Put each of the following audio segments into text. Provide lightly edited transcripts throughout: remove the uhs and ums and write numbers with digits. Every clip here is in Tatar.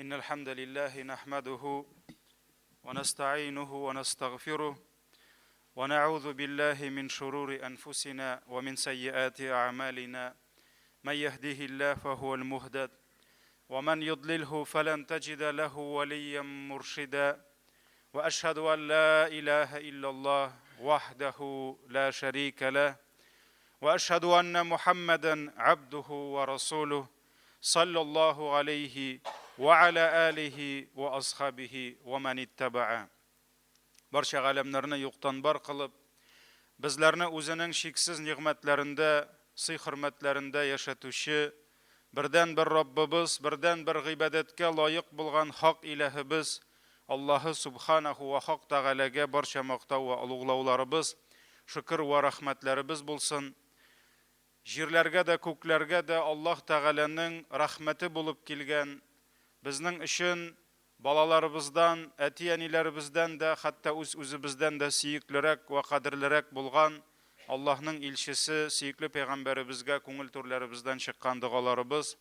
إن الحمد لله نحمده ونستعينه ونستغفره ونعوذ بالله من شرور أنفسنا ومن سيئات أعمالنا من يهده الله فهو المهتد ومن يضلله فلن تجد له وليا مرشدا وأشهد أن لا إله إلا الله وحده لا شريك له وأشهد أن محمدا عبده ورسوله صلى الله عليه وعلى آله وأصحابه ومن اتبعه Барча галәмнәрне юктан бар кылып, безләрне үзенең чиксез нигъмәтләрендә, сый-хөрмәтләрендә яшәтүче бердәнбер Раббыбыз, бердәнбер гыйбадәткә лаек булган хак иләһебез Аллаһы Субханәһү вә Хак Тәгаләгә барча мактау вә олуглауларыбыз, шөкер вә рәхмәтләребез булсын. Җирләргә дә, күкләргә дә Аллаһ Тәгаләнең рәхмәте булып килгән, безнең өчен балаларыбыздан, әти-әниләребездән дә, хәтта үз-үзебездән дә сөеклерәк вә кадерлерәк булган Аллаһның илчесе, сөекле пәйгамбәребезгә күңел түрләребездән чыккан догаларыбыз,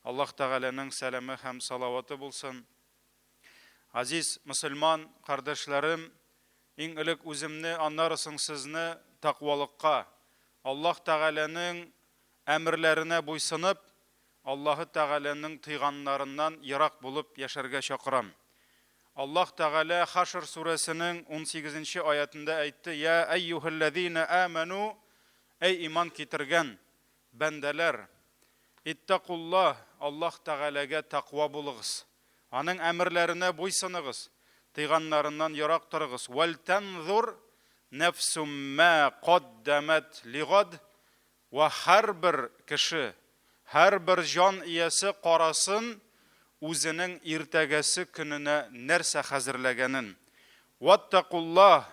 Аллаһ Тәгаләнең сәламе һәм салаваты булсын. Газиз мөселман кардәшләрем, иң элек үземне, аннары соң сезне тәкъвалыкка, Аллаһ Тәгаләнең әмерләренә буйсынып, Аллаһы Тәгаләнең тыйганнарыннан ерак булып яшәргә чакырам. Аллаһ Тәгалә Хашр сүрәсенең унсигезенче аятендә әйтте, Йә әйюһәлләзинә әмәнү, әй иман китергән бәндәләр, иттәкуллаһ, Аллаһ Тәгаләгә тәкъва булыгыз, Аның әмерләренә буйсыныгыз, тыйганнарыннан ерак торыгыз, вәлтәнзур нәфсум мә каддәмәт лигад, Вә һәрбер кеше, һәрбер җан иясе карасын үзенең иртәгәсе көненә нәрсә хәзерләгәнен. Вәттәкуллаһ,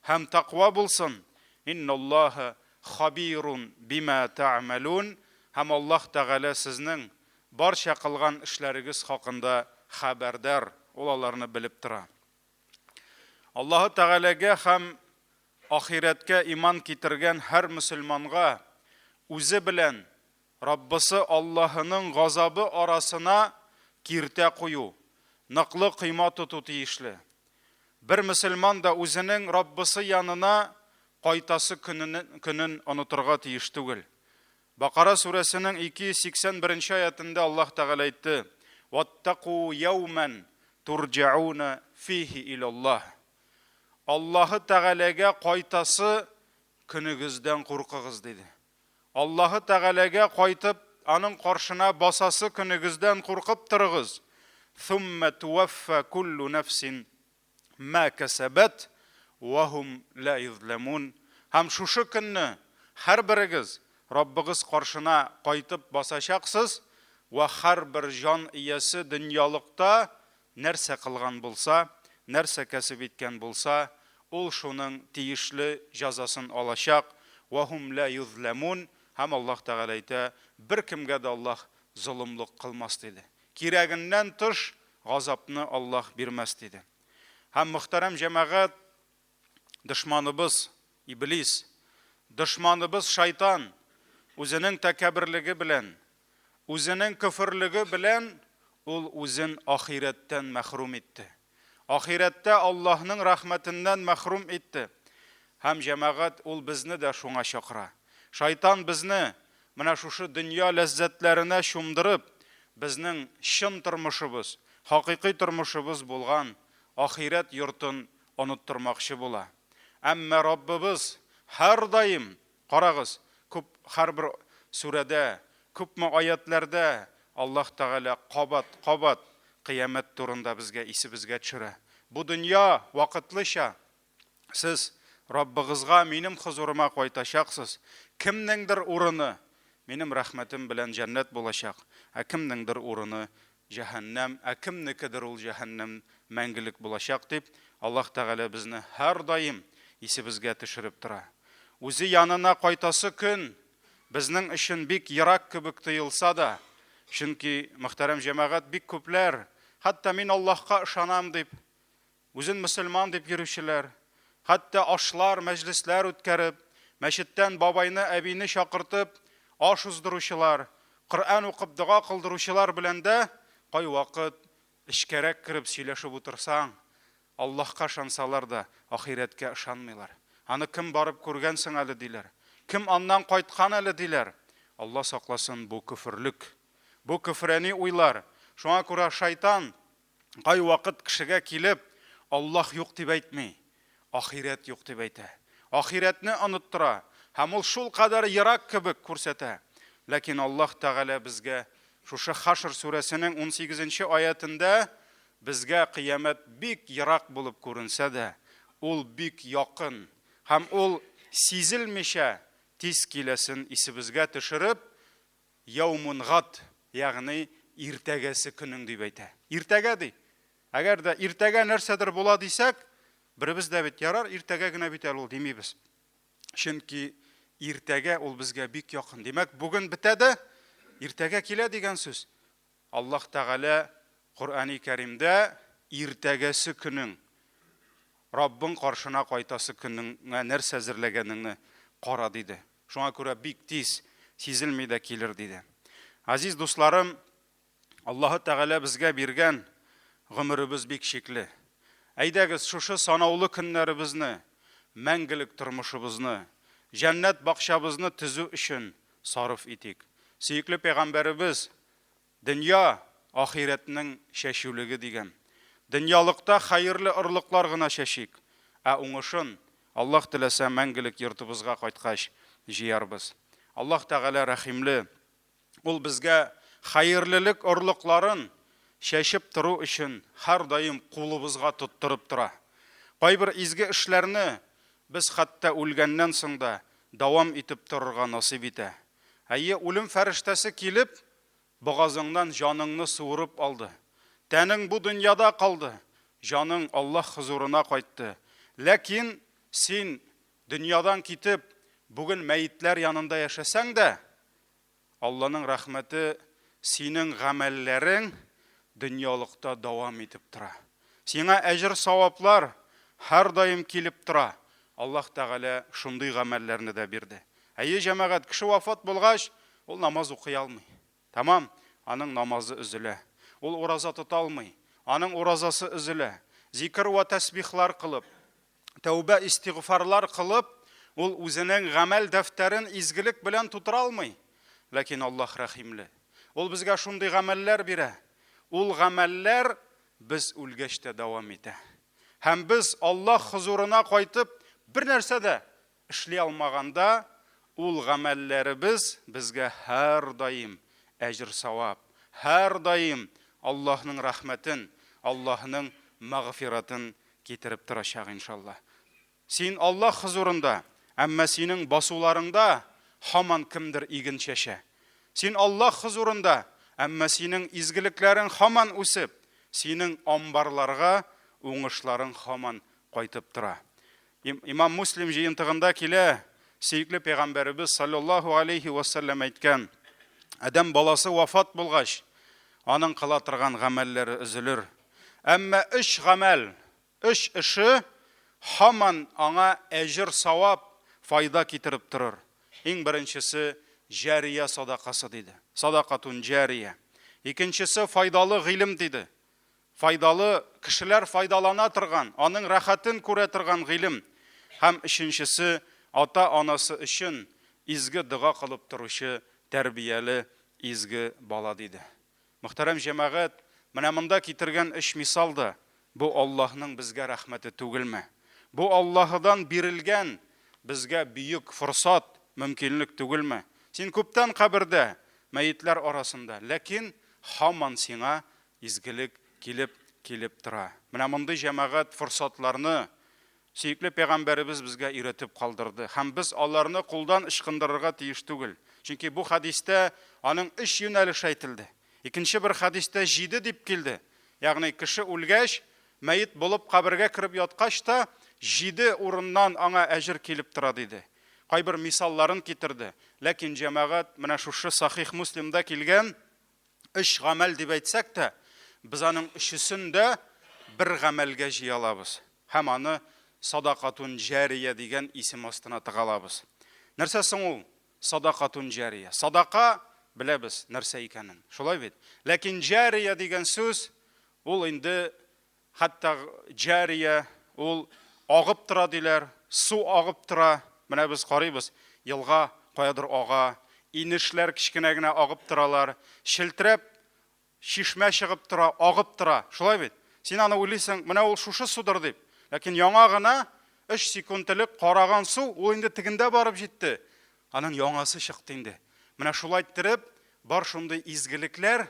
һәм тәкъва булсын, инналлаһа хабирун бима тәгъмәлүн, һәм Аллаһ Тәгалә сезнең барча кылган эшләрегез хакында хәбәрдар, Ул аларны белеп тора. Аллаһы Тәгаләгә һәм ахирәткә иман китергән һәр мөселманга үзе белән Раббысы Аллаһының газабы арасына киртә кую, ныклы койма тоту тиешле. Бер мөселман да үзенең Раббысы янына кайтасы көнен, көнен онытырга тиеш түгел. Бакара сүрәсенең 281 нче аятендә Аллаһ Тәгалә әйтте, Ваттаку яумән турҗауна фихи илаллаһ. Аллаһы Тәгаләгә кайтасы көнегездән куркыгыз, диде. Аллаһы Тәгаләгә кайтып, аның каршына басасы көнегездән куркып торыгыз. Thumma tuwaffa kullu nafsin ма кәсәбәт вә һум ла юзламун. Һәм шушы көнне һәрберегез Раббыгыз каршына кайтып басачаксыз, вә һәрбер җан иясе дөньялыкта нәрсә кылган булса, нәрсә кәсеп иткән булса, ул шуның тиешле җәзасын алачак, вә һум ла юзламун, һәм Аллаһ Тәгалә әйтә, беркемгә дә Аллаһ золымлык кылмас, диде. Кирәгеннән тыш газапны Аллаһ бирмәс, диде. Һәм, мөхтәрәм җәмәгать, дошманыбыз Иблис, дошманыбыз шайтан үзенең тәкәбберлеге белән, үзенең көферлеге белән ул үзен ахирәттән мәхрүм итте. Ахирәттә Аллаһның рәхмәтеннән мәхрүм итте. Һәм, җәмәгать, ул безне дә шуңа чакыра. Шайтан безне менә шушы дөнья ләззәтләренә чумдырып, безнең чын тормышыбыз, хакыйкый тормышыбыз булган ахирәт йортын оныттырмакчы була. Әмма Раббыбыз һәрдаим, карагыз, күп һәрбер сүрәдә, күпме аятьләрдә Аллаһ Тәгалә кабат-кабат кыямәт турында безгә исебезгә төшерә. Бу дөнья вакытлыча, сез Раббыгызга, минем хозурыма кайтачаксыз. Кемнеңдер урыны минем рәхмәтем белән җәннәт булачак, ә кемнеңдер урыны җәһәннәм, ә кемнекедер ул җәһәннәм мәңгелек булачак, дип, Аллаһ Тәгалә безне һәрдаим исебезгә төшереп тора. Үзе янына кайтасы көн безнең өчен бик ерак кебек тоелса да, чөнки, мөхтәрәм җәмәгать, бик күпләр, хәтта мин Аллаһка ышанам дип, үзен мөселман дип йөрүчеләр, хәтта ашлар, мәҗлесләр үткәреп, мәчеттән бабайны, әбине чакыртып, аш уздыручылар, Коръән укып дога кылдыручылар белән дә кайвакыт Эчкәрәк кереп сөйләшеп утырсаң, Аллаһка ышансалар да, ахирәткә ышанмыйлар. Аны кем барып күргән соң әле, диләр. Кем аннан кайткан әле, диләр. Алла сакласын, бу көферлек. Бу көфрәни уйлар. Шуңа күрә шайтан кайвакыт кешегә килеп, Аллаһ юк дип әйтми, ахирәт юк дип әйтә. Ахирәтне оныттыра һәм ул шулкадәр ерак кебек күрсәтә. Ләкин Аллаһ Тәгалә безгә шушы Хашр сүрәсенең унсигезенче аятендә безгә кыямәт бик ерак булып күренсә дә, ул бик якын һәм ул сизелмичә тиз киләсен исебезгә төшереп, Яумун гад, ягъни иртәгәсе көнең дип әйтә. Иртәгә ди. Әгәр дә иртәгә нәрсәдер була дисәк, беребез дә бит ярар, иртәгә генә бит әле ул димибез. Чөнки иртәгә ул безгә бик якын. Димәк, бүген бетә дә, иртәгә килә дигән сүз. Аллаһ Тәгалә Коръәни Кәримдә иртәгәсе көнең, Раббың каршына кайтасы көнеңә нәрсә әзерләгәнеңне кара диде. Шуңа күрә бик тиз, сизелми дә килер диде. Газиз дусларым, Аллаһы Тәгалә безгә биргән гомеребез бик чикле. Әйдәгез, шушы санаулы көннәребезне, мәңгелек тормышыбызны, җәннәт бакчабызны төзү өчен сарыф итик. Сөекле пәйгамбәребез, Дөнья, ахирәтнең чәчүлеге, дигән. Дөньялыкта хәерле орлыклар гына чәчик, ә уңышын, Аллаһ теләсә, мәңгелек йортыбызга кайткач җыярбыз. Аллаһ Тәгалә рәхимле, Ул безгә хәерлелек орлыкларын чәчеп тору өчен һәрдаим кулыбызга тоттырып тора. Кайбер изге эшләрне без хәтта үлгәннән соң да дәвам итеп торырга насыйп итә. Әйе, үлем фәрештәсе килеп, богазыңнан җаныңны суырып алды. Тәнең бу дөньяда калды, җаның Аллаһ хозурына кайтты. Ләкин син дөньядан китеп, бүген мәетләр янында яшәсәң дә, Алланың рәхмәте синең гамәлләрең дөньялыкта дәвам итеп тора. Сиңа әҗер-саваплар һәрдаим килеп тора. Аллаһ Тәгалә шундый гамәлләрне дә бирде. Әйе, җәмәгать, кеше вафат булгач, ул намаз укый алмый. Тәмам, аның намазы өзелә. Ул ураза тота алмый, аның уразасы өзелә. Зикр вә тәсбихлар кылып, тәүбә истигъфарлар кылып, ул үзенең гамәл дәфтәрен изгелек белән тутыра алмый. Ләкин Аллаһ рәхимле. Ул безгә шундый гамәлләр бирә. Ул гамәлләр без үлгәч тә дәвам итә. Һәм без Аллаһ хозурына кайтып, бер нәрсә дә эшли алмаганда, ул гамәлләребез безгә һәрдаим әҗер-савап, һәрдаим Аллаһның рәхмәтен, Аллаһның мәгъфиратын китереп торачак, иншалла. Син Аллаһ хозурында, әмма синең басуларыңда һаман кемдер иген чәчә. Син Аллаһ хозурында, әмма синең изгелекләрең һаман үсеп, синең амбарларга уңышларың һаман кайтып тора. Имам Муслим җыентыгында килә, сөекле пәйгамбәребез саллаллаһу алейхи вассалам әйткән, Адәм баласы вафат булгач, аның кыла торган гамәлләре өзелер. Әмма өч гамәл, өч эше һаман аңа әҗер-савап, файда китереп торыр. Иң беренчесе җәрия садакасы диде. Садакатун җәрия. Икенчесе файдалы гыйлем диде. Файдалы, кешеләр файдалана торган, аның рәхәтен күрә торган гыйлем. Һәм өченчесе, ата-анасы өчен изге дога кылып торучы тәрбияле изге бала, диде. Мөхтәрәм җәмәгать, менә монда китергән өч мисал да бу Аллаһның безгә рәхмәте түгелме? Бу Аллаһыдан бирелгән безгә бөек форсат, мөмкинлек түгелме? Син күптән кабердә, мәетләр арасында, ләкин һаман сиңа Изгелек килеп, килеп тора. Менә мондый җәмәгать форсатларны сөекле пәйгамбәребез безгә өйрәтеп калдырды һәм без аларны кулдан ычкындырырга тиеш түгел. Чөнки бу хәдистә аның өч юнәлеше әйтелде. Икенче бер хәдистә җиде дип килде. Ягъни кеше үлгәч, мәет булып кабергә кереп яткач та, җиде урыннан аңа әҗер килеп тора диде. Кайбер мисалларын китерде. Ләкин җәмәгать менә шушы Сахих Муслимда килгән Өч гамәл дип әйтсәк тә, без аның өчесен дә бер гамәлгә җыя алабыз һәм аны садакатун җәрия дигән исем астына тыга алабыз. Нәрсә соң ул садакатун җәрия? Садака беләбез нәрсә икәнен, шулай бит? Ләкин җәрия дигән сүз Ул инде хәтта җария, ул агып тора диләр, су агып тора. Менә без карыйбыз, елга каядыр ага, инешләр кечкенә генә агып торалар, челтерәп чишмә чыгып тора, агып тора. Шулай бит? Син аны уйлыйсың, менә ул шушы судыр дип. Ләкин яңа гына 3 секунд элек караган су, ул инде тегендә барып җитте. Аның яңасы чыкты инде. Менә шулай иттереп, бар шундый изгелекләр,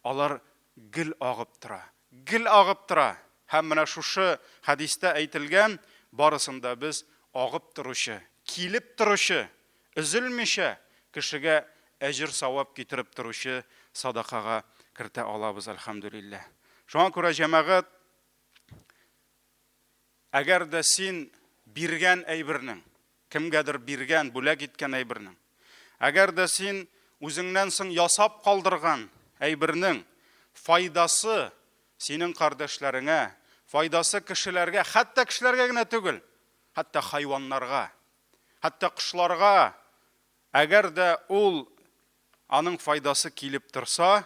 алар гел агып тора. Гел агып тора. Һәм менә шушы хәдистә әйтелгән барысын да без агып торучы, килеп торучы, өзелмичә кешегә әҗер-савап китереп торучы садакага кертә алабыз, әлхәмдүлилләһ. Шуңа күрә, җәмәгать, әгәр дә син биргән әйбернең, кемгәдер биргән, бүләк иткән әйбернең, әгәр дә син үзеңнән соң ясап калдырган әйбернең файдасы синең кардәшләреңә, файдасы кешеләргә, хәтта кешеләргә генә түгел, хәтта хайваннарга, хәтта кошларга, әгәр дә ул аның файдасы килеп торса,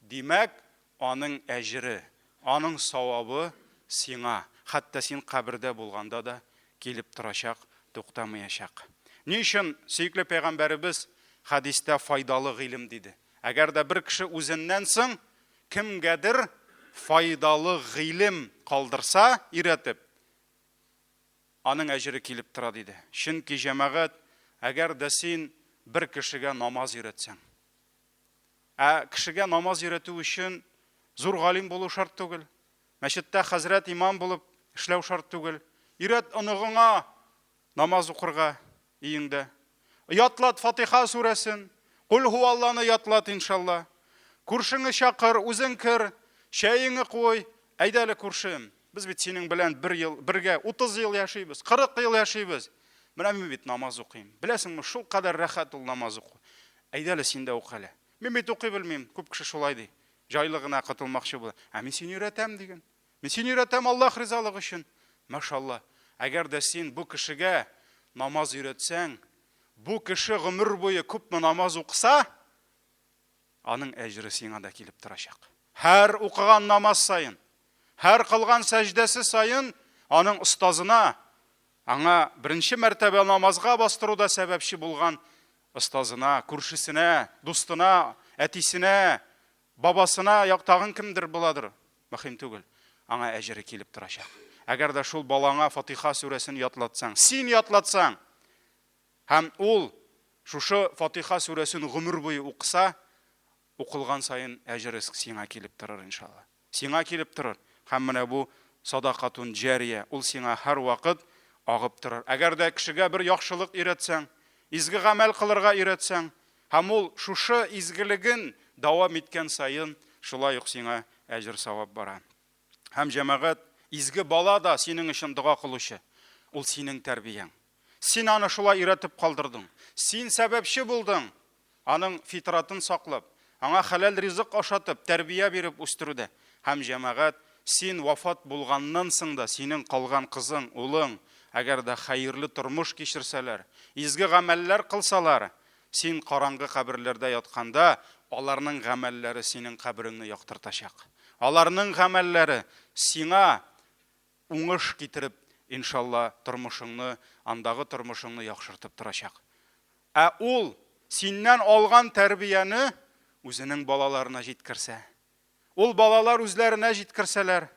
димәк, аның әҗере, аның савабы сиңа, хәтта син кабердә булганда да килеп торачак, туктамаячак. Ни өчен сөекле пәйгамбәребез хәдистә файдалы гыйлем диде? Әгәр дә бер кеше үзеннән соң кемгәдер файдалы гыйлем калдырса, өйрәтеп, аның әҗере килеп тора, диде. Чөнки, җәмәгать, әгәр дә син бер кешегә намаз өйрәтсәң, ә кешегә намаз өйрәтү өчен зур галим булу шарт түгел, мәчеттә хәзрәт имам булып эшләү шарт түгел. Өйрәт оныгыңа намаз укырга өеңдә. Ятлат Фатиха сүрәсен, Кул һуалланы ятлат, иншалла. Күршеңне чакыр, үзең кер, чәеңне куй. Әйдә әле, күршем, без бит синең белән бер ел, бергә 30 ел яшибез, 40 ел яшибез. Менә мин бит намаз укыйм. Беләсеңме, шул кадәр рәхәт ул намаз уку. Әйдә әле, син дә укы әле. Мин бит укый белмим, күп кеше шулай ди. Җайлы гына котылмакчы була. Ә мин сине өйрәтәм диген. Мин сине өйрәтәм Аллаһ ризалыгы өчен. Машалла. Әгәр дә син бу кешегә намаз өйрәтсәң, бу кеше гомер буе күпме намаз укыса, аның әҗере сиңа да килеп торачак. Һәр укыган намаз саен, һәр кылган сәҗдәсе саен аның остазына, аңа беренче мәртәбә намазга бастыруда сәбәпче булган остазына, күршесенә, дустына, әтисенә, бабасына, як тагын кемдер буладыр, мөһим түгел, аңа әҗере килеп торачак. Әгәр дә шул балаңа Фатиха сүрәсен ятлатсаң, син ятлатсаң, һәм ул шушы Фатиха сүрәсен гомер буе укыса, укылган саен әҗере сиңа килеп торыр, иншалла. Сиңа килеп торыр. Һәм менә бу садакатун җәрия, ул сиңа һәрвакыт агып торыр. Әгәр дә кешегә бер яхшылык өйрәтсәң, изге гамәл кылырга өйрәтсәң, һәм ул шушы изгелеген дәвам иткән саен, шулай ук сиңа әҗер-савап бара. Һәм җәмәгать, изге бала да синең өчен дога кылучы. Ул синең тәрбияң. Син аны шулай өйрәтеп калдырдың. Син сәбәпче булдың аның фитратын саклап, аңа хәләл ризык ашатып, тәрбия биреп үстерүдә. Һәм җәмәгать, син вафат булганнан соң да синең калган кызың, улың, әгәр дә хәерле тормыш кичерсәләр, изге гамәлләр кылсалар, син караңгы каберләрдә ятканда, аларның гамәлләре синең кабереңне яктыртачак. Аларның гамәлләре сиңа уңыш китереп, иншалла, тормышыңны, андагы тормышыңны яхшыртып торачак. Ә ул синнән алган тәрбияне үзенең балаларына җиткерсә, ул балалар үзләренә җиткерсәләр,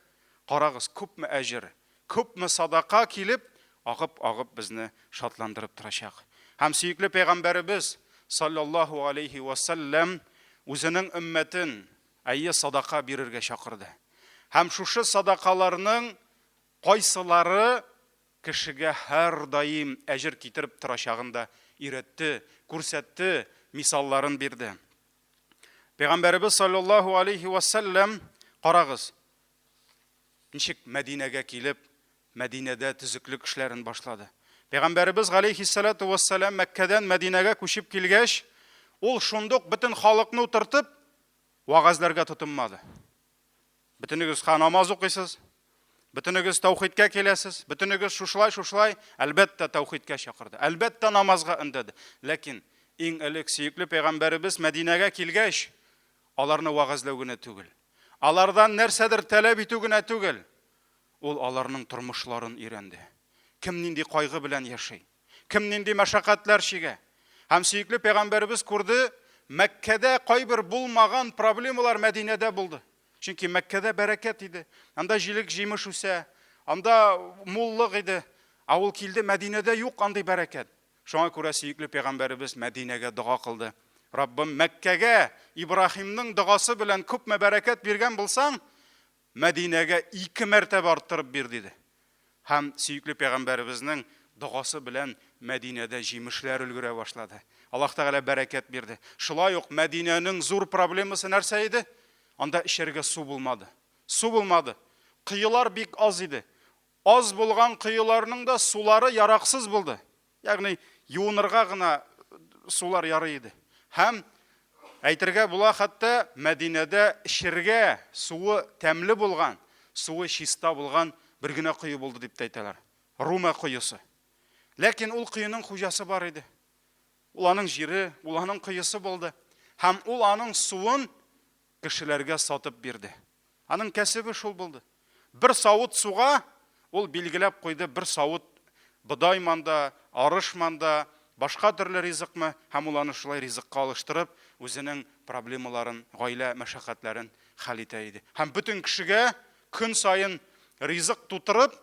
карагыз, күпме әҗер, күпме садака килеп, агып-агып безне шатландырып торачак. Һәм сөекле пәйгамбәребез, саллаллаһу алейһи вә сәлләм, үзенең өммәтен, әйе, садака бирергә чакырды. Һәм шушы садакаларның кайсылары кешегә һәрдаим әҗер китереп торачагын да өйрәтте, күрсәтте, мисалларын бирде. Пәйгамбәребез саллаллаһу алейһи вә сәлләм, карагыз, ничек Мәдинәгә килеп, Мәдинәдә төзеклек эшләрен башлады. Пәйгамбәребез галәйһиссәлату вәссәлам Мәккәдән Мәдинәгә күчеп килгәч, ул шундук бөтен халыкны утыртып, вәгазьләргә тотынмады. Бөтенегез ха намаз укыйсыз, бөтенегез таухидкә киләсез, бөтенегез шушылай, шушылай, әлбәттә, таухидкә чакырды, әлбәттә, намазга өндәде. Ләкин иң элек сөекле пәйгамбәребез Мәдинәгә килгәч, аларны вәгазьләү генә түгел. Алардан нәрсәдер таләп итү генә түгел, ул аларның тормышларын өйрәнде. Кем нинди кайгы белән яши, кем нинди мәшәкатьләр чигә. Һәм сөекле пәйгамбәребез күрде, Мәккәдә кайбер булмаган проблемалар Мәдинәдә булды. Чөнки Мәккәдә бәрәкәт иде. Анда җилек-җимеш үсә, анда муллык иде. Ә ул килде, Мәдинәдә юк андый бәрәкәт. Шуңа күрә сөекле пәйгамбәребез Мәдинәгә дога кылды. Раббым, Мәккәгә Ибраһимның догасы белән күпме бәрәкәт биргән булсаң, Мәдинәгә ике мәртәбә арттырып бир, диде. Һәм сөекле пәйгамбәребезнең догасы белән Мәдинәдә җимешләр өлгерә башлады. Аллаһ Тәгалә бәрәкәт бирде. Шулай ук Мәдинәнең зур проблемасы нәрсә иде? Анда эчәргә су булмады. Су булмады. Коелар бик аз иде. Аз булган коеларның да сулары яраксыз булды. Ягъни юынырга гына сулар ярый иде. Һәм әйтергә була, хәтта Мәдинәдә эчергә суы тәмле булган, суы чиста булган бер генә кое булды дип тә әйтәләр. Рума коесы. Ләкин ул коеның хуҗасы бар иде. Ул аның җире, ул аның коесы булды. Һәм ул аның суын кешеләргә сатып бирде. Аның кәсебе шул булды. Бер савыт суга ул билгеләп куйды бер савыт бодай манда, арыш манда, башка төрле ризыкмы, һәм ул аны шулай ризыкка алыштырып, үзенең проблемаларын, гаилә мәшәкатьләрен хәл итә иде. Һәм бөтен кешегә көн саен ризык тутырып,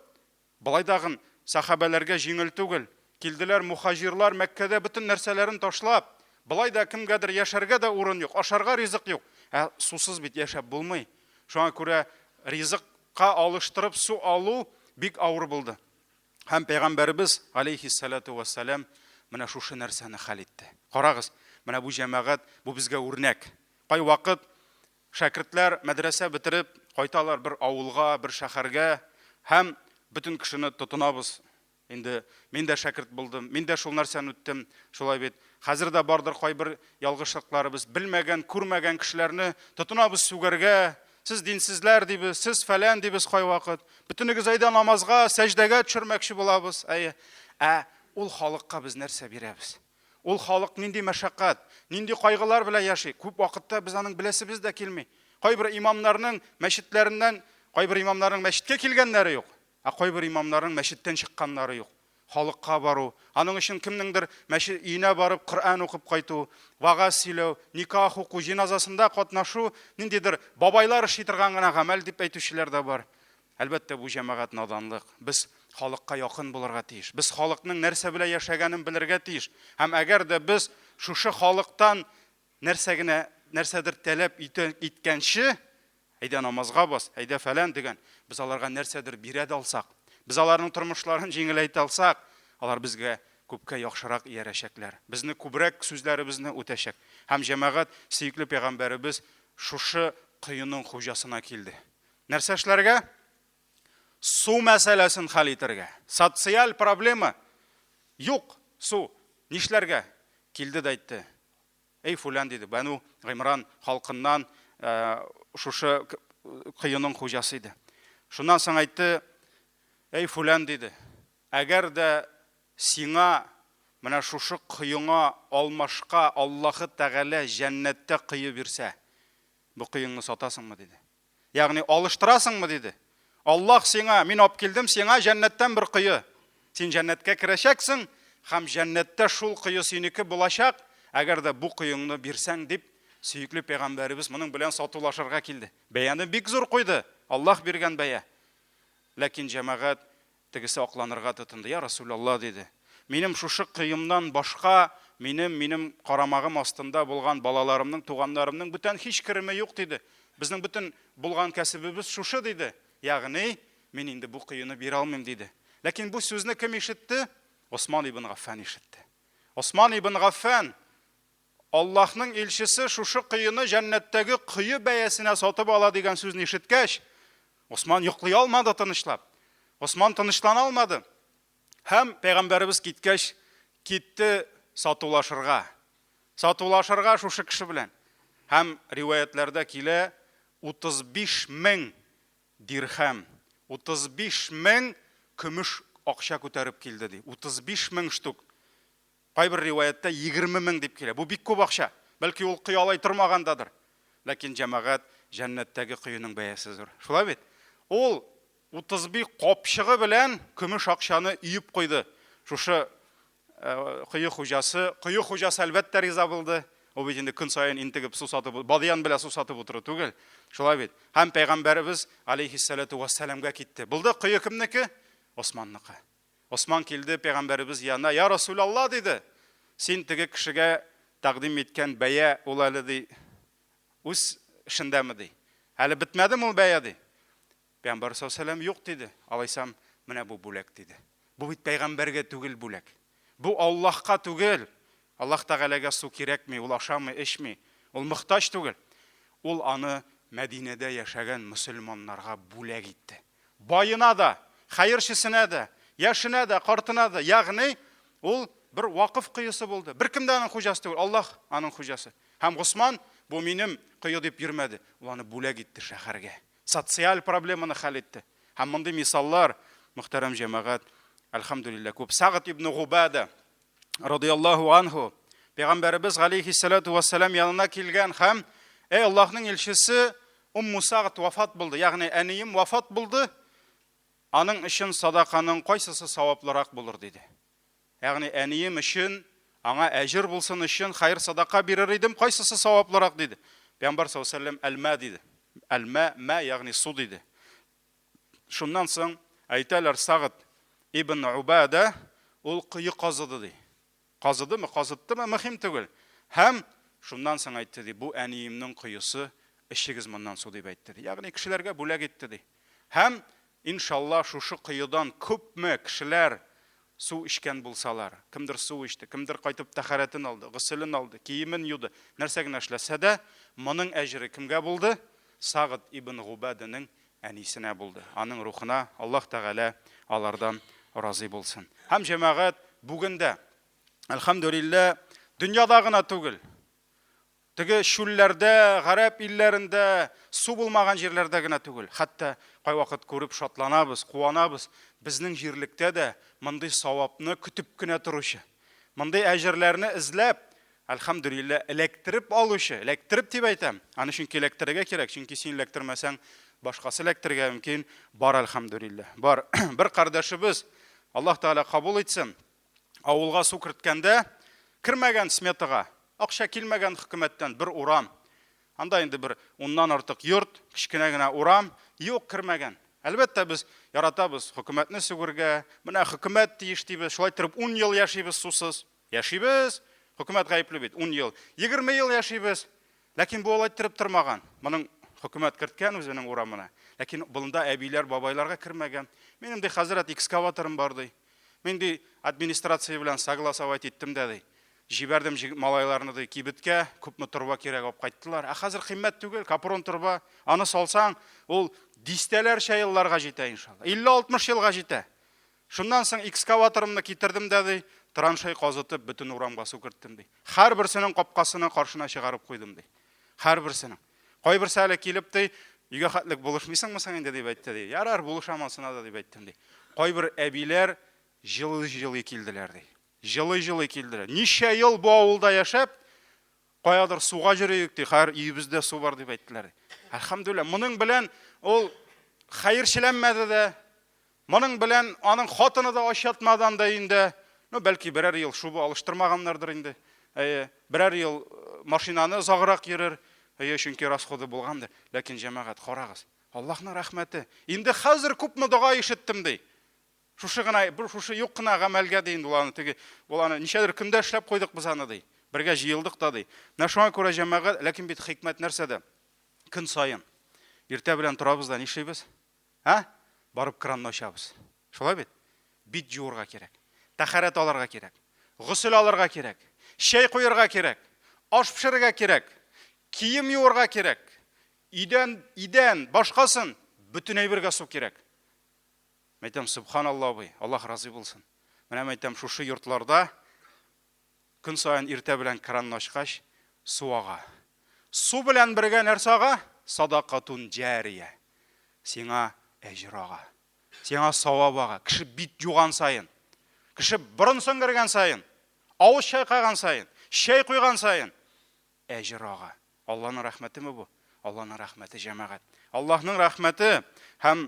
Болай дагын сәхабәләргә җиңел түгел. Килделәр мухаҗирлар Мәккәдә бөтен нәрсәләрен ташлап. Болай да кемгәдер яшәргә дә урын юк, ашарга ризык юк. Ә сусыз бит яшәп булмый. Шуңа күрә ризыкка алыштырып су алу бик авыр булды. Һәм пәйгамбәребез алейхиссалату вассалам менә шушы нәрсәне хәл итте. Карагыз, менә бу җәмәгать, бу безгә үрнәк. Кайвакыт Шәкертләр мәдрәсә бетереп кайталар бер авылга, бер шәһәргә һәм бөтен кешене тотынабыз. Инде мин дә шәкерт булдым, мин дә шул нәрсәне үттем, шулай бит. Хәзер дә бардыр кайбер ялгышлыкларыбыз, белмәгән, күрмәгән кешеләрне тотынабыз сүгәргә, сез динсезләр дибез, сез фәлән дибез кайвакыт. Бөтенегез әйдә намазга, сәҗдәгә төшермәкче булабыз. Әйе. Ә ул халыкка без нәрсә бирәбез? Ул халык нинди мәшәкать, нинди кайгылар белән яши, күп вакытта без аның беләсебез дә килми. Кайбер имамнарның мәчетләреннән, кайбер имамнарның мәчеткә килгәннәре юк, ә кайбер имамнарның мәчеттән чыкканнары юк. Халыкка бару, аның өчен кемнеңдер мәчет өенә барып Коръән укып кайту, вагаз сөйләү, никах уку, җеназасында катнашу ниндидер бабайлар эшли торган гына гамәл дип әйтүчеләр дә бар. Әлбәттә, бу җәмәгать наданлык. Без халыкка якын булырга тиеш. Без халыкның нәрсә белән яшәгәнен белергә тиеш. Һәм әгәр дә без шушы халыктан нәрсә генә, нәрсәдер таләп иткәнче, әйдә намазга бас, әйдә фәлән дигән, без аларга нәрсәдер бирә дә алсак, без аларның тормышларын җиңеләйтә алсак, алар безгә күпкә яхшырак иярәчәкләр. Безне күбрәк сүзләребезне үтәчәк. Һәм җәмәгать, сөекле пәйгамбәребез шушы коеның хуҗасына килде. Нәрсә эшләргә? Су мәсьәләсен хәл итәргә. Социаль проблема юк, су. Нишләргә? Килде дә әйтте. Эй, фулән, диде. Бәну Гыймран халкыннан э, шушы коеның хуҗасы иде. Шуннан соң әйтте, эй, фулән, диде. Әгәр дә сиңа менә шушы коеңа алмашка Аллаһы Тәгалә җәннәттә кое бирсә, бу коеңны сатасыңмы, диде. Ягъни алыштырасыңмы, диде. Аллаһ сиңа, мин алып килдем сиңа җәннәттән бер кое. Син җәннәткә керәчәксең һәм җәннәттә шул кое синеке булачак, әгәр дә бу коеңны бирсәң, дип сөекле пәйгамбәребез моның белән сатулашырга килде. Бәяне бик зур куйды, Аллаһ биргән бәя. Ләкин җәмәгать тегесе акланырга тотынды. Я Расулаллаһ, диде. Минем шушы коемнан башка минем, минем карамагым астында булган балаларымның, туганнарымның бүтән һич кереме юк, диде. Безнең бөтен булган кәсебебез шушы, диде. Ягъни, мин инде бу коены бирә алмыйм, диде. Ләкин бу сүзне кем ишетте? Осман ибн Гаффан ишетте. Осман ибн Гаффан Аллаһның илчесе шушы коены җәннәттәге кое бәясенә сатып ала дигән сүзне ишеткәч, Осман йоклый алмады тынычлап. Осман тынычлана алмады. Һәм пәйгамбәребез киткәч, китте сатулашырга. Сатулашырга шушы кеше белән. Һәм риваятләрдә килә 35 мең дирхәм, 35 мең көмеш акча күтәреп килде ди. 35 мең штук. Кайбер риваятьтә 20 мең дип килә. Бу бик күп акча. Бәлки ул кыялай тормагандадыр. Ләкин җәмәгать җәннәттәге коеның бәясе зур. Шулай бит? Ул 35 капчыгы белән көмеш акчаны өеп куйды. Шушы кое хуҗасы, кое хуҗасы әлбәттә риза булды. Ул бит инде көн саен интегеп су сатып, бадыян белән су сатып утыру түгел. Шулай бит. Һәм пәйгамбәребез алейхиссалату вассаламга китте. Булды, кое кемнеке? Османныкы. Осман килде пәйгамбәребез янына, "Я Расулалла" диде. Син теге кешегә тәкъдим иткән бәя ул әле ди үз эшендәме ди. Әле бетмәдеме ул бәя ди. Пәйгамбәр саллаллаху юк диде. Алайсам, менә бу бүләк диде. Бу бит пәйгамбәргә түгел бүләк. Бу Аллаһка түгел. Аллаһ Тәгаләгә су кирәкми, ул ашамый, эчми. Ул мохтаҗ түгел. Ул аны Мәдинәдә яшәгән мөселманнарга бүләк итте. Баена да, хәерчесенә дә, яшенә дә, картына да. Ягъни ул бер вакыф коесы булды. Беркем дә аның хуҗасы түгел, Аллаһ аның хуҗасы. Һәм Госман бу минем кое дип йөрмәде. Ул аны бүләк итте шәһәргә. Социаль проблеманы хәл итте. Һәм мондый мисаллар, мөхтәрәм җәмәгать, әлхәмдүлилләһ, күп. Сагд ибн Губада радияллаһу анһу пәйгамбәребез галәйһиссалату вассалам янына килгән һәм Эй Аллаһның илчесе, Умму Сагд вафат булды, ягъни әнием вафат булды, аның өчен садаканың кайсысы саваплырак булыр диде. Ягъни әнием өчен, аңа әҗер булсын өчен хәер садака бирер идем, кайсысы саваплырак диде. Пәйгамбәр саллаллаху алейһи вәсәлләм әлмә диде. Әлмә, мә, ягъни су диде. Шуннан соң әйтәләр Сагд ибн Убада ул кое казыды ди. Казыдымы, казыттымы, мөһим түгел. Һәм шуннан соң әйтте ди, бу әниемнең коесы, эчегез моннан су дип әйтте ди. Ягъни кешеләргә бүләк итте ди. Һәм иншалла шушы коедан күпме кешеләр су эчкән булсалар, кемдер су эчте, кемдер кайтып тәхәрәтен алды, госелен алды, киемен юды, нәрсә генә эшләсә дә, моның әҗере кемгә булды? Сагд ибн Губадәнең әнисенә булды. Аның рухына Аллаһ Тәгалә алардан разый булсын. Һәм җәмәгать бүген дә, әлхәмдүлилләһ, дөньяда гына түгел, Теге чүлләрдә, гарәп илләрендә, су булмаган җирләрдә генә түгел. Хәтта кайвакыт күреп шатланабыз, куанабыз. Безнең җирлектә дә мондый савапны көтеп кенә торучы, мондый әҗерләрне эзләп, әлхәмдүлилләһ, эләктереп алучы, эләктереп дип әйтәм, аны чөнки эләктерергә кирәк, чөнки син эләктермәсәң, башкасы эләктерергә мөмкин, бар әлхәмдүлилләһ. Бар. Бер кардәшебез, Аллаһ Тәгалә кабул итсен, Авылга су керткәндә кермәгән сметага, акча килмәгән хөкүмәттән бер урам. Анда инде бер уннан артык йорт, кечкенә генә урам, юк кермәгән. Әлбәттә, без яратабыз хөкүмәтне сүгергә, менә хөкүмәт тиеш дибез, шулай торып 10 ел яшибез сусыз. Яшибез, хөкүмәт гаепле бит, 10 ел. 20 ел яшибез. Ләкин бу алай иттереп тормаган. Моның хөкүмәт керткән үзенең урамына. Ләкин болында әбиләр, бабайларга кермәгән. Минем ди хәзрәт экскаваторым бар ди. Мин ди администрация белән согласовать иттем дә ди. Җибәрдем малайларны ди кибеткә, күпме торба кирәк алып кайттылар. Ә хәзер кыйммәт түгел, капрон торба. Аны салсаң, ул дистәләрчә елларга җитә иншалла. 50-60 елга җитә. Шуннан соң экскаваторымны китердем дә ди, траншей казытып бөтен урамга су керттем ди. Һәрберсенең капкасына каршына чыгарып куйдым ди. Һәрберсенең. Кайберсе әле килеп ди, өйгә хәтлек булышмыйсыңмы соң инде дип әйтте ди. Ярар, булышам ансына да дип әйттем ди. Кайбер әбиләр җылый-җылый килделәр ди. Җылый-җылый килделәр. Ничә ел бу авылда яшәп, каядыр суга йөрик ди, хәер өебездә су бар дип әйттеләр. Әлхәмдүлилләһ, моның белән ул хәерчеләнмәде дә, Моның белән аның хатыны да ач ятмады анда өендә. Ну, бәлки берәр ел шуба алыштырмаганнардыр инде. Әйе, берәр ел э, машинаны озаграк йөрер. Әйе, чөнки расходы булгандыр. Ләкин җәмәгать, карагыз. Аллаһның рәхмәте. Инде хәзер күпме дога ишеттем ди. Шушы гына, бер шушы юк кына гамәлгә ди инде ул аны теге, ул аны ничәдер көндә эшләп куйдык без аны ди. Бергә җыелдык та ди. Менә шуңа күрә җәмәгать, ләкин бит хикмәт нәрсәдә? Көн саен иртә белән торабыз да нишлибез? Ә? Барып кранны ачабыз. Шулай бит? Бит җуырга кирәк. Тәхәрәт алырга кирәк. Госел алырга кирәк. Чәй куерга кирәк. Аш пешерергә кирәк. Кием юырга кирәк. Өйдән, идән, башкасын бөтен әйбергә су кирәк. Мәйтәм, субханалла абый, Аллаһ разый булсын. Менә мәйтәм, шушы йортларда Көн саен иртә белән кранны ачкач, су ага. Су белән бергә нәрсә ага? Садакатун җәрия. Сиңа әҗер ага. Сиңа савап ага. Кеше бит юган саен, кеше борын сеңгергән саен, авыз чайкаган саен, чәй куйган саен әҗер ага. Алланың рәхмәтеме бу? Аллаһның рәхмәте, җәмәгать. Аллаһның рәхмәте һәм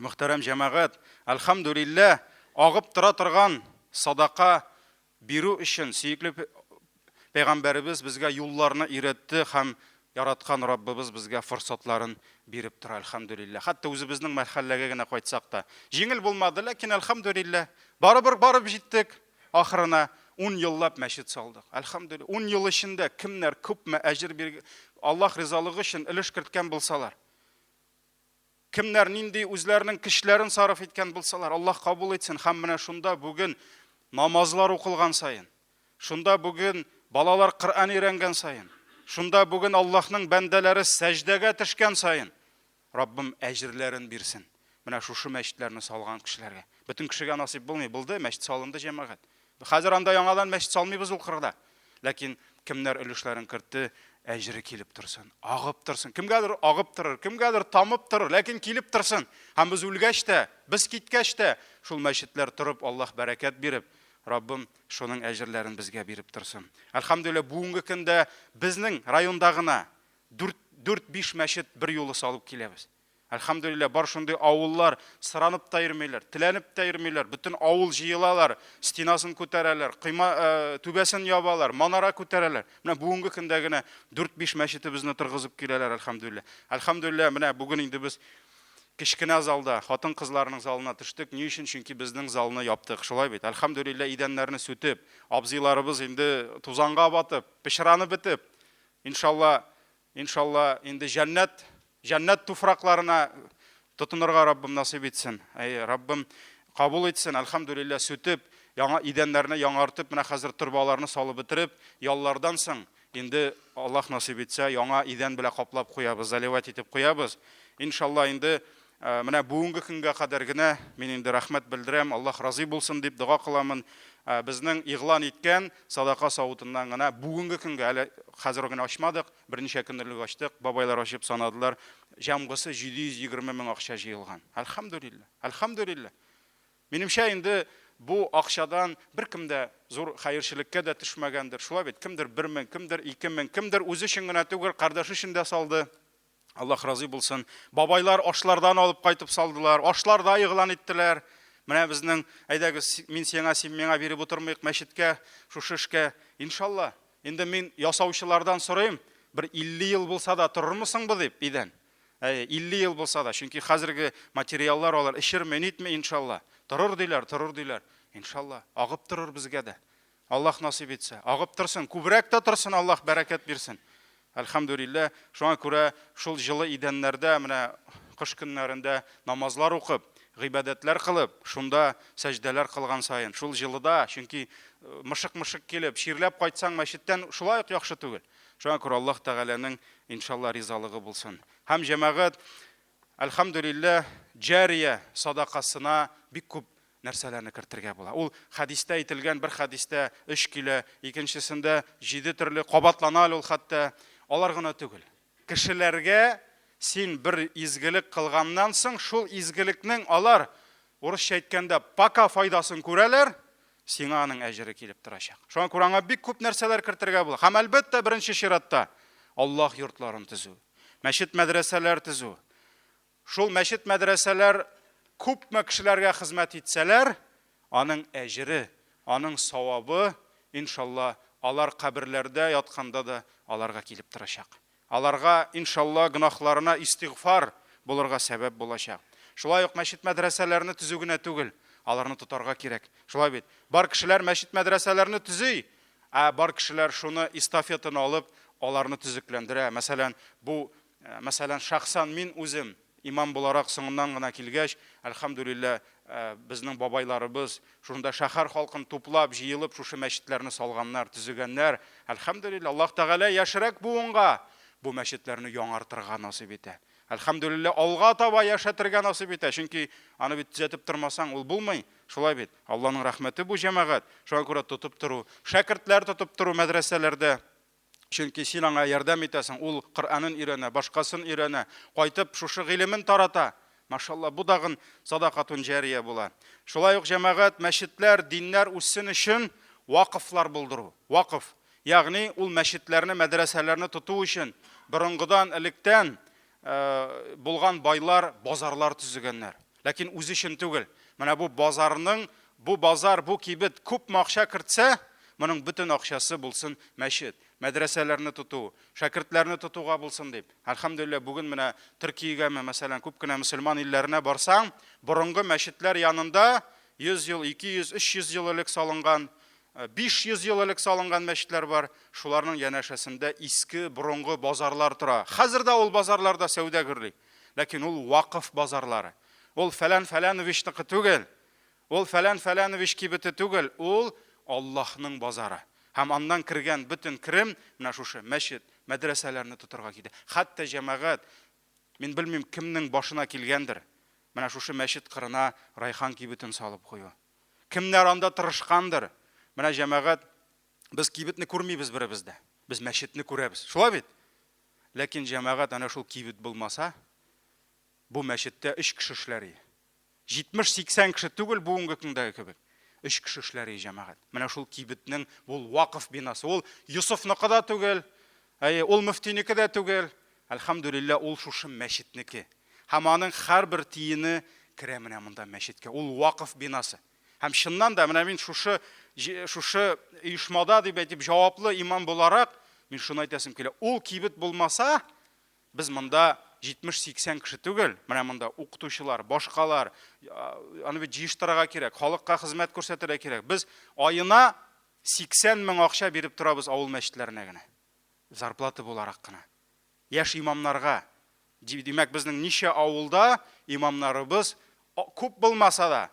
мөхтәрәм җәмәгать, әлхәмдүлилләһ, агып тора торган садака бирү өчен сөекле пәйгамбәребез безгә юлларны өйрәтте һәм яраткан Раббыбыз безгә форсатларын биреп тора, әлхәмдүлилләһ. Хәтта үзебезнең мәхәлләгә генә кайтсак та. Җиңел булмады, ләкин әлхәмдүлилләһ, барыбер барып җиттек. Ахырына ун еллап мәчет салдык. Әлхәмдүлилләһ, ун ел эчендә кемнәр күпме әҗер бир, Аллаһ ризалыгы өчен өлеш керткән булсалар, кемнәр нинди үзләренең көчләрен сарыф иткән булсалар, Аллаһ кабул итсен. Һәм менә шунда бүген намазлар укылган саен, шунда бүген балалар Коръән өйрәнгән саен, шунда бүген Аллаһның бәндәләре сәҗдәгә төшкән саен, Раббым әҗерләрен бирсен. Менә шушы мәчетләрне салган кешеләргә. Бөтен кешегә насыйп булмый. Булды, мәчет салынды, җәмәгать. Хәзер анда яңадан мәчет салмыйбыз ул кырда. Ләкин кемнәр өлешләрен кертте, әҗере килеп торсын, агып торсын. Кемгәдер агып торыр, кемгәдер тамып торыр, ләкин килеп торсын. Һәм без үлгәч тә, без киткәч тә, шул мәчетләр торып, Аллаһ бәрәкәт биреп, Раббым шуның әҗерләрен безгә биреп торсын. Әлхәмдүлилләһ, бүгенге көндә безнең районда гына 4-5 мәчет бер юлы салып киләбез. Әлхәмдүлилләһ, бар шундый авыллар, сыранып та йөрмиләр, теләнеп тә йөрмиләр, бөтен авыл җыелалар, стенасын күтәрәләр, койма э, түбәсен ябалар, манара күтәрәләр. Менә бүгенге көндә генә 4-5 мәчетебезне торгызып киләләр, әлхәмдүлилләһ. Әлхәмдүлилләһ, менә бүген инде без кечкенә залда, хатын-кызларның залына төштек. Ни өчен? Чөнки безнең залны яптык. Шулай бит. Әлхәмдүлилләһ, идәннәрне сүтеп, абзыйларыбыз инде тузанга батып, пычранып бетеп, иншалла, Иншалла, инде җәннәт, җәннәт туфракларына тотынырга Раббым насыйп итсен. Әй, Раббым кабул итсен. Әлхәмдүлилләһ, сүтеп, яңа идәннәрне яңартып, менә хәзер торбаларны салып бетереп, яллардан соң инде Аллаһ насыйп итсә, яңа идән белән каплап куябыз, заливать итеп куябыз. Иншалла, инде менә бүгенге көнгә кадәр генә мин инде рәхмәт белдерәм, Аллаһ разый булсын дип дога кыламын. Безнең игълан иткән садака савытыннан гына бүгенге көнгә, әле хәзер генә ачмадык, берничә көн элек ачтык, бабайлар ачып санадылар, җәмгысы 720 мең акча җыелган. Әлхәмдүлилләһ, әлхәмдүлилләһ. Минемчә, инде бу акчадан беркем дә зур хәерчелеккә дә төшмәгәндер. Шулай бит, кемдер 1 мең, кемдер 2 мең, кемдер үзе өчен генә түгел, кардәше өчен дә салды. Аллаһ разый булсын. Бабайлар ашлардан алып кайтып салдылар, ашларда игълан иттеләр. Менә безнең, әйдәгез, мин сиңа, син миңа биреп утырмыйк мәчеткә, шушы эшкә. Иншалла. Инде мин ясаучылардан сорыйм, бер 50 ел булса да торырмысың бу дип, идән. Әйе, 50 ел булса да, чөнки хәзерге материаллар алар эчерми, нитми, иншалла. Торыр диләр, торыр диләр. Иншалла, агып торыр безгә дә. Аллаһ насыйп итсә, агып торсын, күбрәк тә торсын, Аллаһ бәрәкәт бирсен. Әлхәмдүлилләһ, шуңа күрә шул җылы идәннәрдә менә кыш көннәрендә намазлар укып, гыйбадәтләр кылып, шунда сәҗдәләр кылган саен, шул җылыда, чөнки мышык-мышык килеп, чирләп кайтсаң мәчеттән шулай ук яхшы түгел. Шуңа күрә Аллаһ Тәгаләнең иншалла ризалыгы булсын. Һәм җәмәгать, әлхәмдүлилләһ, җария садакасына бик күп нәрсәләрне кертергә була. Ул хәдистә әйтелгән, бер хәдистә өч килә, икенчесендә җиде төрле, кабатлана әле ул хәтта. Алар гына түгел. Кешеләргә син бер изгелек кылганнан соң, шул изгелекнең алар, урысча әйткәндә, пока файдасын күрәләр, сиңа аның әҗере килеп торачак. Шуңа күрә аңа бик күп нәрсәләр кертергә була. Һәм әлбәттә, беренче чиратта Аллаһ йортларын төзү, мәчет-мәдрәсәләр төзү. Шул мәчет-мәдрәсәләр күпме кешеләргә хезмәт итсәләр, аның әҗере, аның савабы, иншалла, алар каберләрдә ятканда да аларга килеп торачак. Аларга, иншалла, гөнаһларына истигъфар булырга сәбәп булачак. Шулай ук мәчет-мәдрәсәләрне төзү генә түгел, аларны тотарга кирәк. Шулай бит? Бар кешеләр мәчет-мәдрәсәләрне төзи, ә бар кешеләр шуны эстафетаны алып, аларны төзекләндерә. Мәсәлән, бу Мәсәлән, шәхсән мин үзем, имам буларак соңыннан гына килгәч, әлхәмдүлилләһ, безнең бабайларыбыз шунда шәһәр халкын туплап, җыелып шушы мәчетләрне салганнар, төзегәннәр. Әлхәмдүлилләһ, Аллаһ Тәгалә яшьрәк буынга бу мәчетләрне яңартырга насыйп итә. Әлхәмдүлилләһ, алга таба яшәтергә насыйп итә. Чөнки аны бит төзәтеп тормасаң, ул булмый. Шулай бит. Аллаһның рәхмәте бу, җәмәгать. Шуңа күрә тотып тору, шәкертләр тотып тору мәдрәсәләрдә. Чөнки син аңа ярдәм итәсең, ул Коръәнен өйрәнә, башкасын өйрәнә, кайтып шушы гыйлемен тарата. Машалла, бу дагын садакатун җәрия була. Шулай ук җәмәгать, мәчетләр, диннәр үссен өчен вакыфлар булдыру. Вакыф. Ягъни ул мәчетләрне, мәдрәсәләрне тоту өчен борынгыдан, электән булган байлар базарлар төзегәннәр. Ләкин үзе өчен түгел. Менә бу базарның, бу базар, бу кибет күпме акча кертсә, моның бөтен акчасы булсын мәчет, мәдрәсәләрне тоту, шәкертләрне тотуга булсын дип. Әлхәмдүлилләһ, бүген менә Төркиягәме, мәсәлән, күп кенә мөселман илләренә барсаң, борынгы мәчетләр янында 100 ел, 200, 300 ел элек салынган, 500 ел элек салынган мәчетләр бар. Шуларның янәшәсендә иске, борынгы базарлар тора. Хәзер дә ул базарларда сәүдә гөрли. Ләкин ул вакыф базарлары. Ул фәлән фәләновичныкы түгел. Ул фәлән фәләнович кибете түгел, ул Аллаһның базары. Һәм аннан кергән бөтен керем менә шушы мәчет, мәдрәсәләрне тотырга китә. Хәтта җәмәгать, мин белмим, кемнең башына килгәндер, менә шушы мәчет кырына Райхан кибетен салып кую. Кемнәр анда тырышкандыр. Менә җәмәгать, без кибетне күрмибез беребез дә. Без мәчетне күрәбез. Шулай бит? Ләкин җәмәгать, әнә шул кибет булмаса, бу мәчеттә өч кеше эшләр иде. 70-80 кеше түгел бүгенге көндәге кебек. Өч кеше эшләр иде җәмәгать. Менә шул кибетнең ул вакыф бинасы. Ул Йосыфныкы да түгел, әйе, ул мөфтинеке дә түгел. Әлхәмдүлилләһ, ул шушы мәчетнеке. Һәм аның һәрбер тиене керә менә монда мәчеткә. Ул вакыф бинасы. Һәм чыннан да менә мин шушы шушы оешмада дип әйтеп җаваплы имам буларак, мин шуны әйтәсем килә. Ул кибет булмаса, без монда 70-80 кеше түгел, менә монда укытучылар, башкалар, аны бит җыештырырга кирәк, халыкка хезмәт күрсәтергә кирәк. Без аена 80 мең акча биреп торабыз авыл мәчетләренә генә. Зарплата буларак кына. Яшь имамнарга. Димәк, безнең ничә авылда имамнарыбыз күп булмаса да,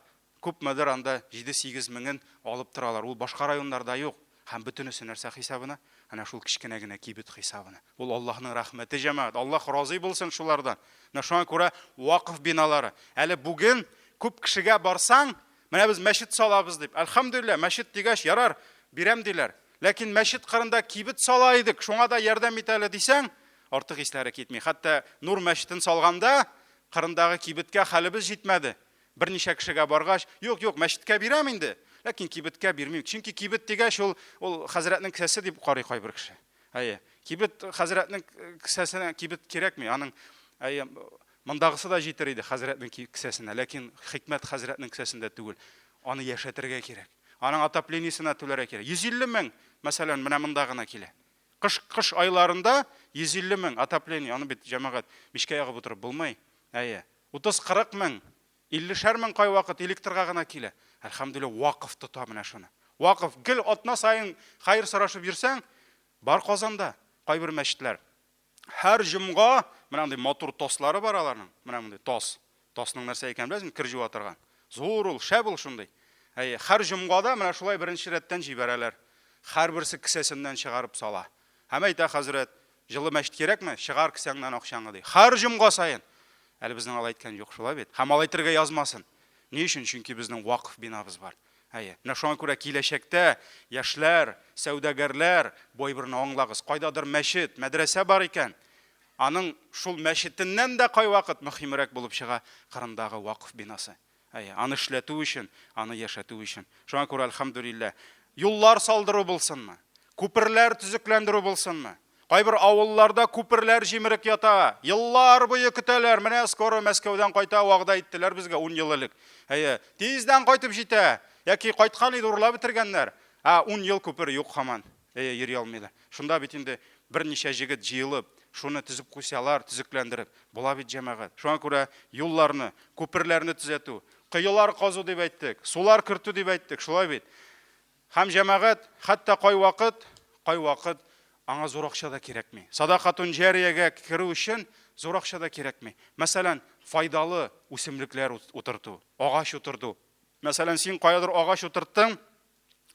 күпмедер анда 7-8 меңен алып торалар. Ул башка районнарда юк. Һәм бөтенесе нәрсә хисабына? Әнә шул кечкенә генә кибет хисабына. Ул Аллаһның рәхмәте, җәмәгать. Аллаһ разый булсын шулардан. Менә шуңа күрә вакыф биналары. Әле бүген күп кешегә барсаң, менә без мәчет салабыз дип. Әлхәмдүлилләһ, мәчет дигәч, ярар, бирәм диләр. Ләкин мәчет кырында кибет сала идек, шуңа да ярдәм ит әле дисәң, артык исләре китми. Хәтта Нур мәчетен салганда, кырындагы кибеткә хәлебез җитмәде. Берничә кешегә баргач, юк, юк, мәчеткә бирәм инде, ләкин кибеткә бирмим. Чөнки кибет дигәч, ул ул хәзрәтнең кесәсе дип карый кайбер кеше. Әйе, кибет хәзрәтнең кесәсенә кибет кирәкми, аның әйе, мондагысы да җитер иде хәзрәтнең кесәсенә, ләкин хикмәт хәзрәтнең кесәсендә түгел. Аны яшәтергә кирәк. Аның отоплениесенә түләргә кирәк. 150 мең, мәсәлән, менә монда гына килә. Кыш кыш айларында 150 мең отопление, аны бит җәмәгать мичкә ягып утырып булмый. Әйе. 30-40 мең, 50-шәр мең кайвакыт электрга гына килә. Әлхәмдүлилләһ, вакыф тота менә шуны. Вакыф гел атна саен хәер сорашып йөрсәң, бар Казанда кайбер мәчетләр. Һәр җомга менә андый матур таслары бар аларның. Менә мондый тас. Тасның нәрсә икәнен беләсеңме? Кер җуа торган. Зур ул, шәп ул шундый. Әйе, һәр җомгада менә шулай беренче рәттән җибәрәләр. Һәрберсе кесәсеннән чыгарып сала. Һәм әйтә хәзрәт, җылы мәчет кирәкме? Чыгар кесәңнән акчаңны, ди. Һәр җомга саен. Әле безнең алай әйткән юк, шулай бит? Һәм алай әйтергә язмасын. Ни өчен? Чөнки безнең вакыф бинабыз бар. Әйе. Менә шуңа күрә киләчәктә яшьләр, сәүдәгәрләр бу әйберне аңлагыз. Кайдадыр мәчет, мәдрәсә бар икән, аның шул мәчетеннән дә кайвакыт мөһимрәк булып чыга кырындагы вакыф бинасы. Әйе, аны эшләтү өчен, аны яшәтү өчен. Шуңа күрә, әлхәмдүлилләһ, юллар салдыру булсынмы, күперләр төзекләндерү булсынмы, кайбер авылларда күперләр җимерек ята, еллар буе көтәләр, менә скоро Мәскәүдән кайта, вәгъдә иттеләр безгә 10 ел элек. Әйе, тиздән кайтып җитә, яки кайткан иде, урлап бетергәннәр. Ә 10 ел күпер юк һаман. Әйе, йөри алмыйлар. Шунда бит инде берничә җегет җыелып, шуны төзеп куйсалар, төзекләндереп, була бит җәмәгать. Шуңа күрә юлларны, күперләрне төзәтү, коелар казу дип әйттек, сулар кертү дип әйттек, шулай бит. Һәм җәмәгать, хәтта кайвакыт, кайвакыт аңа зур акча да кирәкми. Садакатун җариягә керү өчен зур акча да кирәкми. Мәсәлән, файдалы үсемлекләр утырту, агач утырту. Мәсәлән, син каядыр агач утырттың,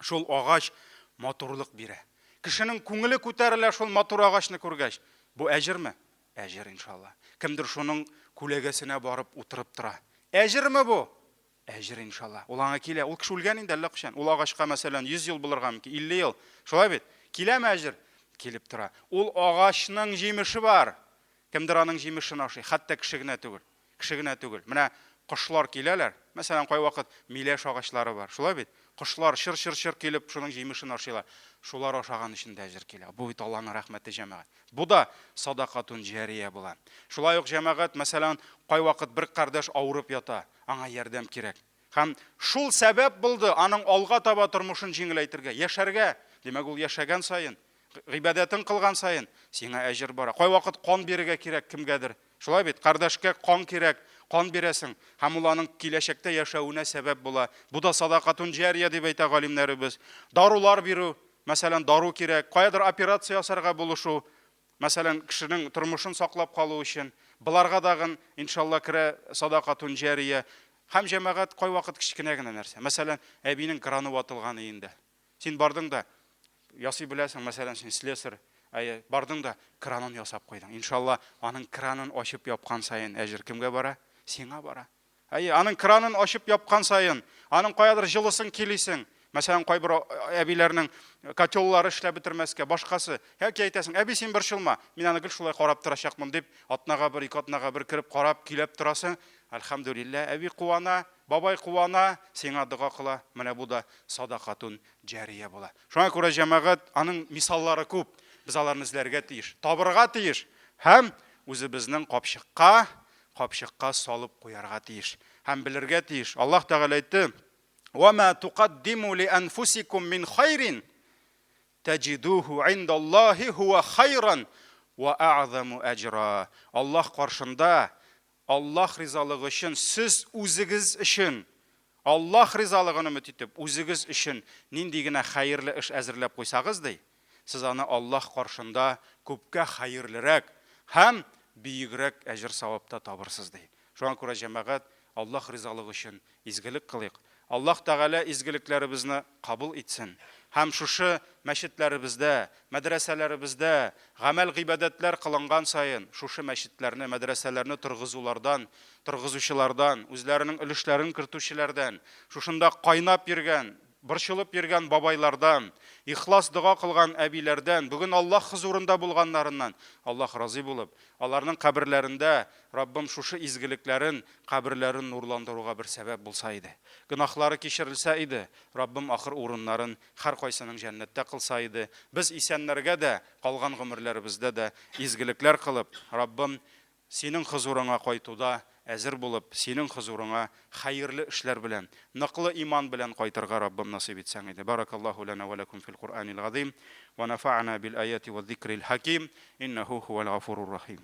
Шул агач матурлык бирә. Кешенең күңеле күтәрелә шул матур агачны күргәч. Бу әҗерме? Әҗер, иншалла. Кемдер шуның күләгәсенә барып утырып тора. Әҗерме бу? Әҗер, иншалла. Ул аңа килә. Ул кеше үлгән инде әллә кайчан. Ул агачка, мәсәлән, 100 ел булырга мөмкин, 50 ел. Шулай бит? Киләме әҗер? Килеп тора. Ул агачның җимеше бар. Кемдер аның җимешен ашый. Хәтта кеше генә түгел. Кеше генә түгел. Менә кошлар киләләр. Мәсәлән, кайвакыт миләш агачлары бар. Шулай бит? Кошлар чыр-чыр-чыр килеп, шуның җимешен ашыйлар. Шулар ашаган өчен дә әҗер килә. Бу бит Аллаһның рәхмәте, җәмәгать. Бу да садакатун җәрия була. Шулай ук, җәмәгать, мәсәлән, кайвакыт бер кардәш авырып ята, аңа ярдәм кирәк. Һәм шул сәбәп булды аның алга таба тормышын җиңеләйтергә, яшәргә. Димәк, ул яшәгән саен, гыйбадәтен кылган саен сиңа әҗер бара. Кайвакыт кан бирергә кирәк кемгәдер. Шулай бит, кардәшкә кан кирәк, кан бирәсең, һәм ул аның киләчәктә яшәвенә сәбәп була. Бу да садакатун җәрия дип әйтә галимнәребез. Дарулар бирү, мәсәлән, дару кирәк, каядыр операция ясарга булышу, мәсәлән, кешенең тормышын саклап калу өчен. Боларга дагын, иншалла, керә садакатун җәрия. Һәм җәмәгать кайвакыт кечкенә генә нәрсә. Мәсәлән, әбинең краны ватылган өендә. Син бардың да, ясый беләсең, мәсәлән, син слесарь, әйе, бардың да кранын ясап куйдың. Иншалла, аның кранын ачып япкан саен әҗер кемгә бара? Сиңа бара. Әйе, аның кранын ачып япкан саен, аның каядыр җылысын килисең. Мәсәлән, кайбер әбиләрнең котеллары эшләп бетермәскә, башкасы. Яки әйтәсең, әби, син борчылма, мин аны гел шулай карап торачакмын дип, атнага бер, ике атнага бер кереп карап, көйләп торасың. Әлхәмдүлилләһ, әби куана, Бабай куана, сиңа дога кыла, менә бу да садакатун җәрия була. Шуңа күрә, җәмәгать, аның мисаллары күп. Без аларны эзләргә тиеш, табырга тиеш һәм үзебезнең капчыкка, капчыкка салып куярга тиеш. Һәм белергә тиеш. Аллаһ Тәгалә әйтте: "Ва ма тукаддиму ли анфусикум мин хайрин таҗидуху индаллаһи хуа хайран ва а'заму аҗра". Аллаһ каршында Аллаһ ризалыгы өчен сез үзегез өчен, Аллаһ ризалыгын өмет итеп, үзегез өчен нинди генә хәерле эш әзерләп куйсагыз, ди, сез аны Аллаһ каршында күпкә хәерлерәк һәм бөегрәк әҗер-савапта табырсыз, ди. Шуңа күрә, җәмәгать, Аллаһ ризалыгы өчен изгелек кылыйк. Аллаһ Тәгалә изгелекләребезне кабул итсен һәм шушы мәчетләребездә, мәдрәсәләребездә гамәл-гыйбадәтләр кылынган саен шушы мәчетләрне, мәдрәсәләрне торгызулардан, торгызучылардан, үзләренең өлешләрен кертүчеләрдән, шушында кайнап йөргән, борчылып йөргән бабайлардан, ихлас дога кылган әбиләрдән, бүген Аллаһ хозурында булганнарыннан Аллаһ разый булып, аларның каберләрендә Раббым шушы изгелекләрен, каберләрен нурландыруга бер сәбәп булса иде. Гөнаһлары кичерелсә иде, Раббым ахыр урыннарын һәркайсының җәннәттә кылса иде. Без исәннәргә дә, калган гомерләребездә дә изгелекләр кылып, Раббым, Синең хозурыңа кайтуда әзер булып, Синең хозурыңа хәерле эшләр белән, ныклы иман белән кайтырга Раббым насыйп итсәң иде. Баракаллаһу ләнә вә ләкүм фил Куръанил газыйм, вә нәфәәнә бил аяти вә зикрил хәким, иннәһу һуәл гафурур рахим.